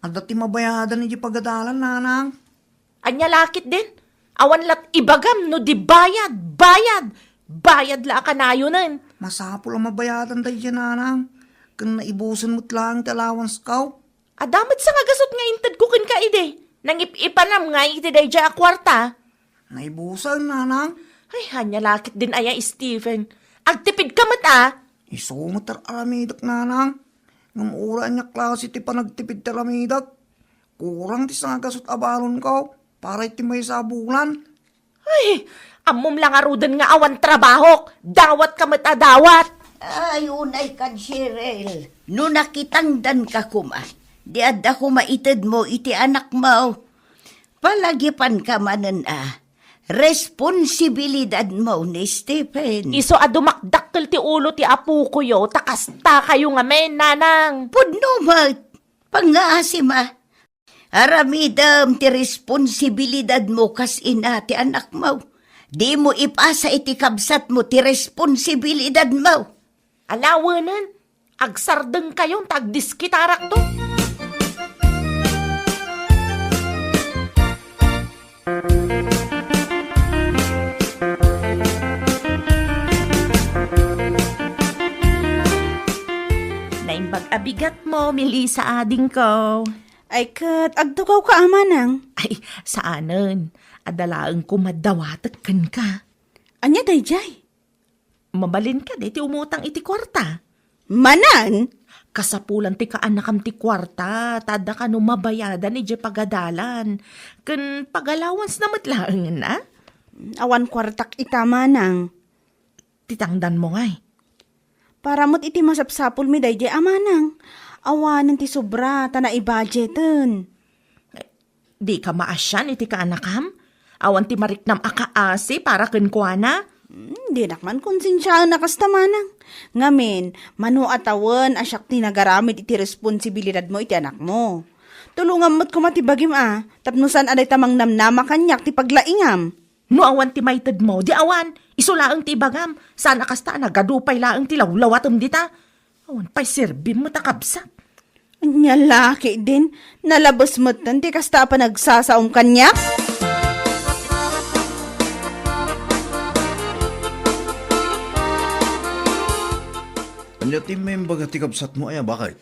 Adda ti mabayadan idiay pagadalan, nanang. Ania la ketdin? Awan lat' ibagam no di bayad, bayad, bayad la a kanayonen. Masapul a mabayadan daydiay, nanang. Ken naibusen met laeng ti allowance ko. Adda met sa nga gasut nga intedko kenka idi. Nangip-ipanam ngay iti daydiay a kuarta. Naibusen, nanang. Ay, ania la ketdin aya, Stephen? Agtipidka met a. Isu met ti ar-aramidek, nanang. Ngem uray ania klase ti panagtipid ti aramidek, kurang ti sangagasut a balonko para iti maysa a bulan. Ay, ammom la ngaruden nga awan trabahok. Dawatka met a dawat. Ay, unay kan, Cheryl. No nakitangdanka koma, di adda koma itedmo iti anakmo. Palagipanka manen a responsibilidadmo ni Stephen. Isu a dumakdakkel ti ulo ti apokoyo, ta kastakayo ngamin, nanang. Pudno met, pangngaasima. Aramidem ti responsibilidadmo kas ina ti anakmo. Dimo ipasa iti kabsatmo ti responsibilidadmo. Alawenen, agsardengkayon ta agdiskitarakto. Pag-abigat mo, Melissa, adingko. Ay ket, agtugaw ka, a manang. Ay, saanen. Adda laeng ko maddawatek kenka. Ania daydiay? Mabalin ka, di ti umutang iti kuarta. Manen? Kasapulan ti kaanakam ti kuarta, ta adda kano mabayadan idiay pagadalan. Ken pag-allowance na met laengen, a? Awan kuartak ita, manang. Ti tangdanmo ngay. Para met iti masapsapulmi daydiay, a manang. Awanen ti sobra, ta naibudgeten. Dika maasian iti kaanakam? Awan ti mariknam a kaasi para kenkuana? Hmm, dinak man konsensiaen a kasta, manang. Ngamin, mano a tawen a siak ti nagaramid iti responsibilidadmo iti anakmo. Tulongam met koma ti bagim a, tapno saan a dayta mangnamnama kaniak ti paglaingam. No awan ti maitedmo, di awan. Isu laeng ti ibagam. Saan a kasta a nagadu pay laeng ti lawlawatem dita. Awan pay serbim met a kabsat. Ania la ketdin, nalabes metten ti kasta a panagsasaom kaniak? Ania ti imbaga ti kabsatmo aya, baket?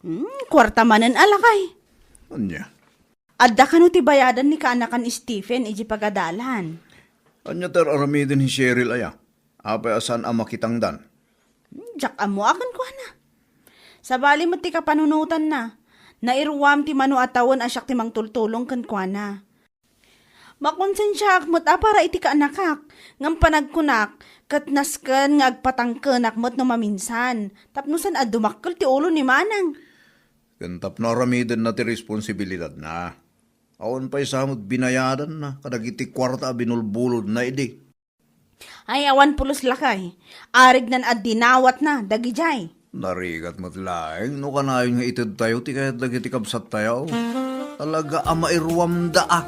Hmm, kuarta manen a lakay. Ania? Adda kano ti bayadan ni kaanakan Stephen iti pagadalan. Ania ti ar-aramiden ni Cheryl aya? Apay a saan a makitangdan? Diak ammo a kenkuana. Sabali met ti kapanunotanna, nairuam ti mano a tawen a siak ti mangtultulong kenkuana. Makonsensiaak met a para iti kaanakak, ngem panagkunak, ket nasken nga agpatangkenak met no maminsan, tapno saan a dumakkel ti ulo ni manang. Ken tapno aramidenna ti responsibilidadna. Awan pay sa met binayadanna kadagiti kuarta a binulbulodna idi. Ay, awan pulos lakay. Arignan a dinawatna dagidiay. Narigat met laeng no kanayon nga itedtayo ti kayat dagiti kabsattayo. Talaga a mairuamda a.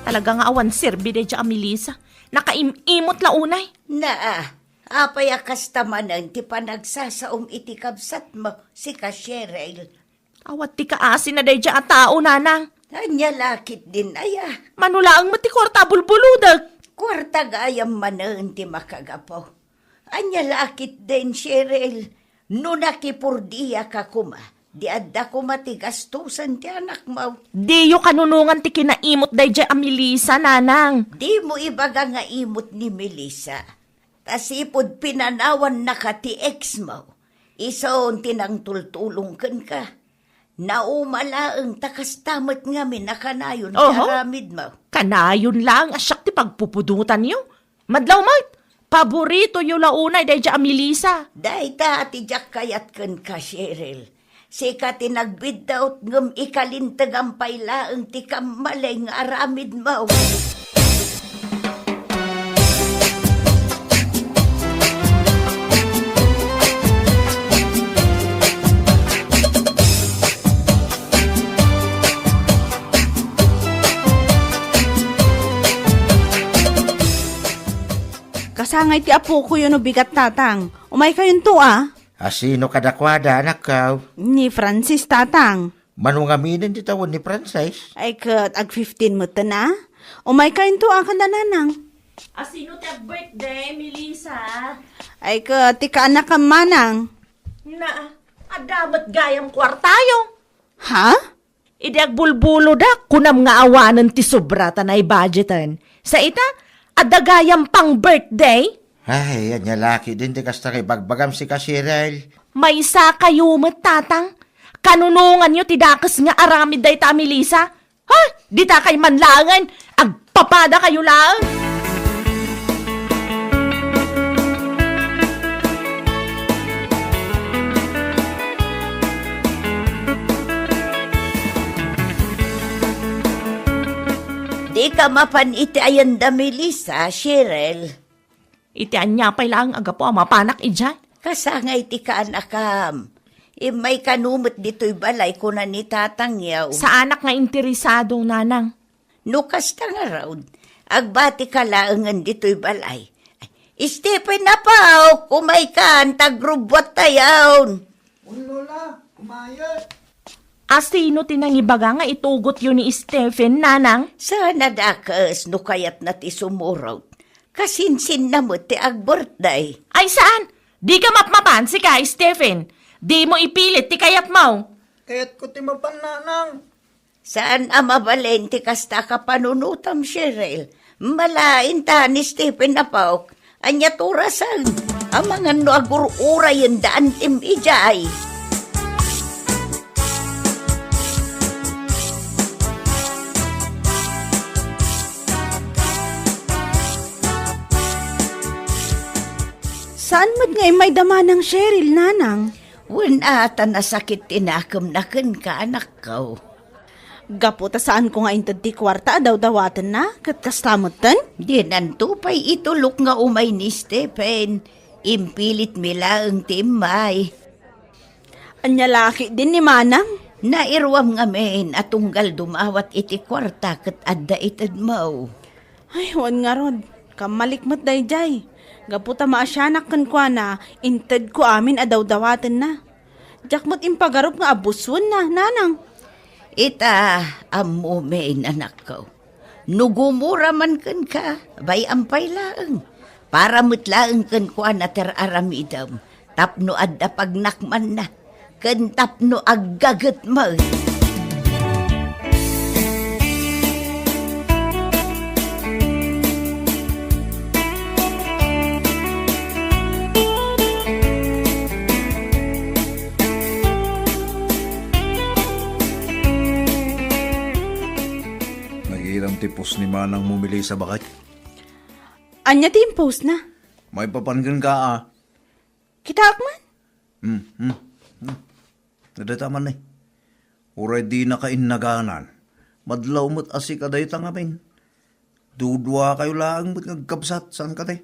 Talaga nga awan serbi daydiay a Melissa. Nakaim-imot la unay. Naa, apay a kasta manen ti panagsasaom iti kabsatmo, sika Cheryl? Awan ti kaasina daydiay a tao, nanang. Ania la ketdin aya? Mano laeng met ti kuarta a bulbulodek? Kuarta gayam manen ti makagapu. Ania la ketdin, Cheryl? No nakipurdiaka koma, di adda koma ti gastusen ti anakmo. Diyo kanunongan ti kinaimot daydiay a Melissa, nanang. Dimo ibaga nga imot ni Melissa. Ta sipud pinanawannaka ti exmo, isun ti nangtultulong kenka. Nauma laeng ta kasta met ngamin a kanayon ti Oho. Aramidmo. Kanayon laeng a siak ti pagpupudotanyo. Madlaw met, paboritoyo la unay daydiay a Melissa. Dayta ti diak kayat kenka, Cheryl. Sika ti nagbiddut ngem ikalintegam pay laeng ti kammalay nga aramidmo. Kasangay ti apokoyo no bigat, tatang. Umaykayonto a. A sino kadakuada, anakko? Ni Francis, tatang. Mano ngaminen ti tawen ni Francis? Ay ket, ag fifteen metten a. Umaykayonto a kada nanang. A sino ti ag-birthday, Melissa? Ay ket, ti kaanakam, manang. Na, adda met gayam kuartayo. Ha? Idi agbulbulodak, kunam nga awanen ti sobra ta naibudgeten. Sa ita, adda gayam pang-birthday? Ay, ania la ketdin ti kasta nga ibagbagam, sika Cheryl? Maysakayo met, tatang. Kanunonganyo ti dakes nga aramid dayta a Melissa? Ha? Ditakay man laengen, agpapadakayo laeng. Dika mapan iti ayanda, Melissa, Cheryl. Iti ania pay laeng a gapu a mapanak idiay? Kasangay ti kaanakam. Immay kano met ditoy balay, kuna ni tatangyo. Saanak nga interesado, nanang. No kasta ngarud, agbatika laengen ditoy balay. Stephen, apo, umaykan, ta agrubbuattayon. Wen, Lola, kumayat. Asino ti nangibaga nga itugotyo ni Stephen, nanang? Saan a dakes no kayatna ti sumurot. Kasinsinna met ti ag-birthday. Ay, saan? Dika mapmapan, sika, Stephen. Dimo ipilit ti kayatmo. Kayatko ti mapan, nanang. Saan a mabalin ti kasta a kapanunotam, Cheryl. Malain ta ni Stephen a paok. Ania ti orasen? Amangan no agur-urayen da antim idiay. Saan met nga immay da manang Cheryl, nanang? Wen a, ta nasakit ti nakemna kenka, anakko. Gapu ta saanko nga inted ti kuarta a dawdawatenna, ket kasta metten? Dinanto pay itulok nga umay ni Stephen. Impilitmi laeng ti immay. Ania la ketdin ni manang? Nairuam ngamin a tunggal dumawat iti kuarta ket adda itedmo. Ay, wen ngarud, kammalik met daydiay. Gapu ta maasianak kenkuana, intedko amin a dawdawatenna. Diak met impagarup nga abuswenna, nanang. Ita, ammomin, anakko. No gumura man kenka, bay-am pay laeng. Para met laeng kenkuana ti ar-aramidem, tapno adda pagnakmanna, ken tapno aggaget met. Nagiram ti post ni manangmo, Melissa, baket. Ania ti impostna? Maipapan kenka, a. Kitaak man? Hmm, hmm, hmm. Dayta man, eh. Uray dinaka innaganan. Madlaw met a sika dayta ngamin. Duduakayo laeng met nga agkabsat, saan kadi?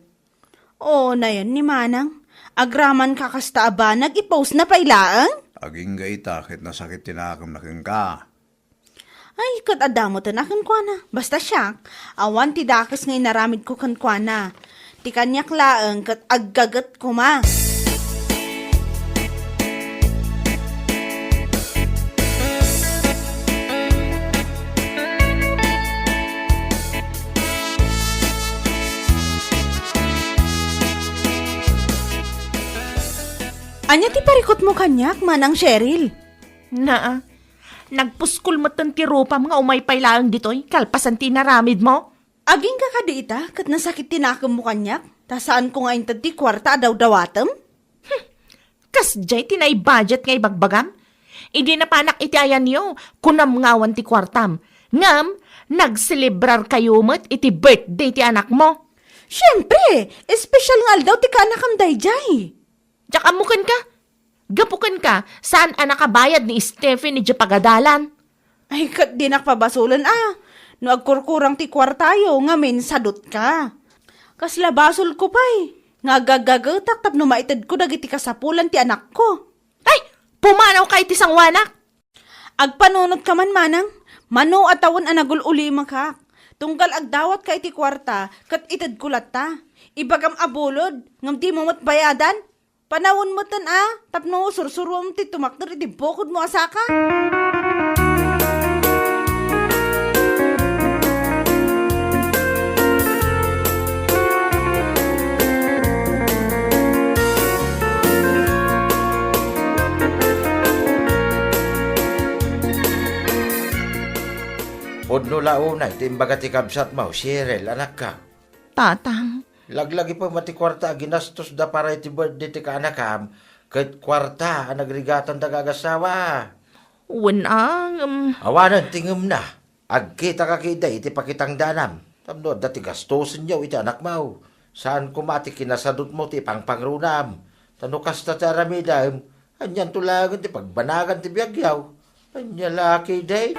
Oo, nayon ni manang. Agraman ka kasta a banag, ipostna pay laeng? Agingga ita ket nasakit ti nakemna kenka. Ay, ket adda metten a kenkuana. Basta siak, awan ti dakes nga inaramidko kenkuana. Ti kaniak laeng ket aggaget koma. Ania ti parikutmo kaniak, Manang Cheryl? Naa, nagpuskol metten ti rupam nga umay pay laeng ditoy, kalpasan ti inaramidmo. Agingga kadi ita ket nasakit ti nakemmo kaniak, ta saanko nga inted ti kuarta a dawdawatem? Hmm, kasdiay ti nai-budget nga ibagbagam? Idi napanak iti ayanyo, kunam nga awan ti kuartam. Ngem, nagselebrarkayo met iti birthday ti anakmo. Siempre, espesyal nga aldaw ti kaanakam daydiay. Diak ammo kenka. Gapu kenka, saan a nakabayad ni Stephen idiay pagadalan? Ay, ket dinak pabasolen a. No agkurkurang ti kuartayo, ngamin sadutka. Kasla basolko pay, nga agagagetak tapno maitedko dagiti kasapulan ti anakko. Ay, pumanawka iti sangoanak! Agpanunotka man, Manang, mano a tawen a nagul-ulimakak. Tunggal agdawatka iti kuarta, ket itedko latta. Ibagam a bulod, ngem dimo met bayadan. Panawen metten a, tapno sursurom ti tumakder iti bukodmo a saka. Pudno la unay ti imbaga ti kabsatmo, Cheryl, anakko. Tatang. Laglagipem a ti kuarta a ginastosda para iti birthday ti kaanakam, ket kuarta a nagrigatanda nga agassawa. Wen a, ngem. Awanen ti ngemna. Agkitaka ketdi iti pakitangdanam. Tapno adda ti gastosenyo iti anakmo. Saan koma ti kinasadutmo ti ipangpangronam. Ta no kasta ti aramidem, anianto laengen ti pagbanagan ti biagyo? Ania la ketdi?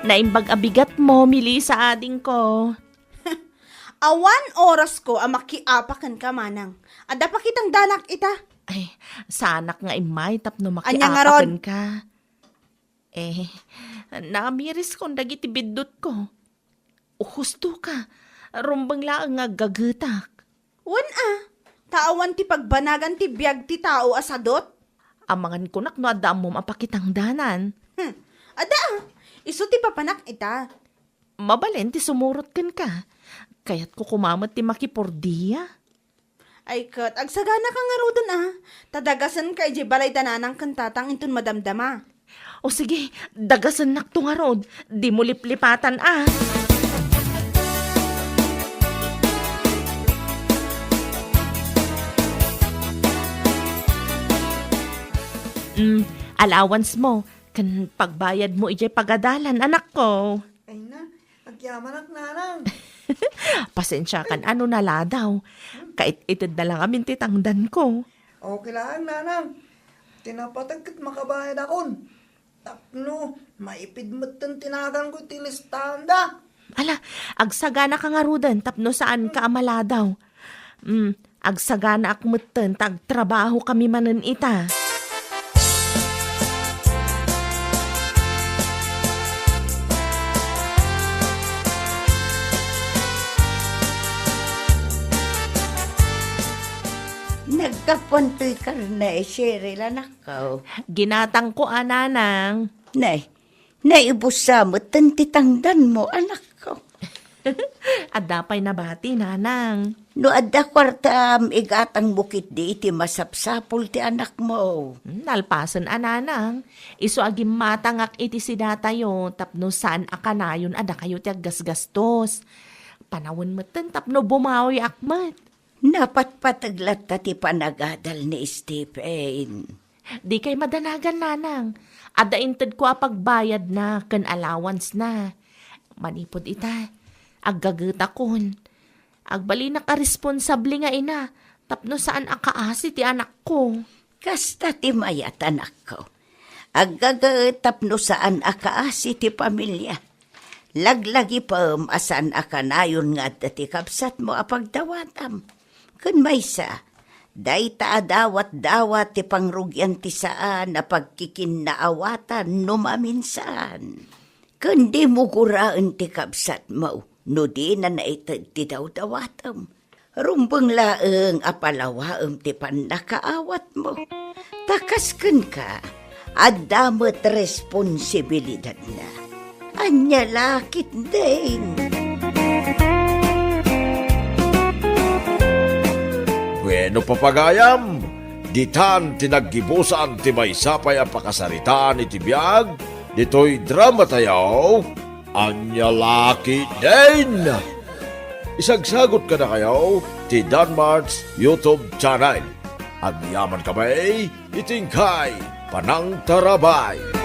Naimbag a bigatmo, Melissa, adingko. Awan orasko a makiapa kenka, Manang. Adda pakitangdanak ita. Ay, saanak nga immay tapno makiapa kenka. Ania ngarud? Eh, namiriskon dagiti biddutko. O, husto ka. Rumbeng laeng nga aggagetak. Wen a, ta awan ti pagbanagan ti biag ti tao a sadut. Amangan kunak no adda ammom a pakitangdanan. Hmm, adda a, isu ti papanak ita. Mabalin ti sumurot kenka. Kayatko koma met ti makipordia. Ay ket, agsaganaka ngaruden a. Ta dagasenka idiay balay da nanang ken tatang inton madamdama. O sige, dagasennakto ngarud. Dimo liplipatan a. Mm, allowance mo, ken pagbayad mo idiay pagadalan, anakko. Ay na, agyamanak, nanang. Pasensiakan a no naladaw. Kait-ited na lang amin ti tangdanko. Okay lang, nanang. Ti napateg ket makabayadakon. Tapno maipid metten ti naganko iti listaanda. Ala, agsaganaka ngaruden tapno saanka a maladaw. Mm, agsaganaak metten ta agtrabahokami manen ita. Naggapuan toy karne, Cheryl, anakko. Ginatangko a, nanang. Nay, naibussa metten ti tangdanmo, anakko. Adda pay nabati, nanang. No adda kuartam, igatangmo ketdi iti masapsapul ti anakmo. Hmm, nalpasen a, nanang. Isu a gimmatangak iti sidatayo tapno saan a kanayon a dakayo ti aggasgastos. Panawen metten tapno bumawiak met. Napatpateg latta ti panagadal ni Stephen. Dikay madanagan, nanang. Adda intedko a pagbayadna ken allowance na. Manipud ita, aggagetakon. Agbalinak a responsable nga ina tapno saan a kaasi ti anakko. Kasta ti mayat, anakko. Aggaget tapno saan a kaasi ti pamilia. Laglagipem a saan a kanayon nga adda ti kabsatmo a pagdawatam. Ken maysa, dayta a dawatdawat ti pangrugian ti saan a pagkikinnaawatan no maminsan. Ken dimo guraen ti kabsatmo no dina naited ti dawdawatem. Rumbeng laeng a palawaem ti pannakaawatmo. Ta kas kenka, adda met responsibilidadna. Ania la ketdin? Bueno, papagayam, ditan ti naggibusan ti maysa pay a pakasaritaan iti biag ditoy dramatayo. Ania la ketdin? Isagsagot kadakayo ti Danmart's YouTube channel. Agyamankami iti inkay panangtarabay.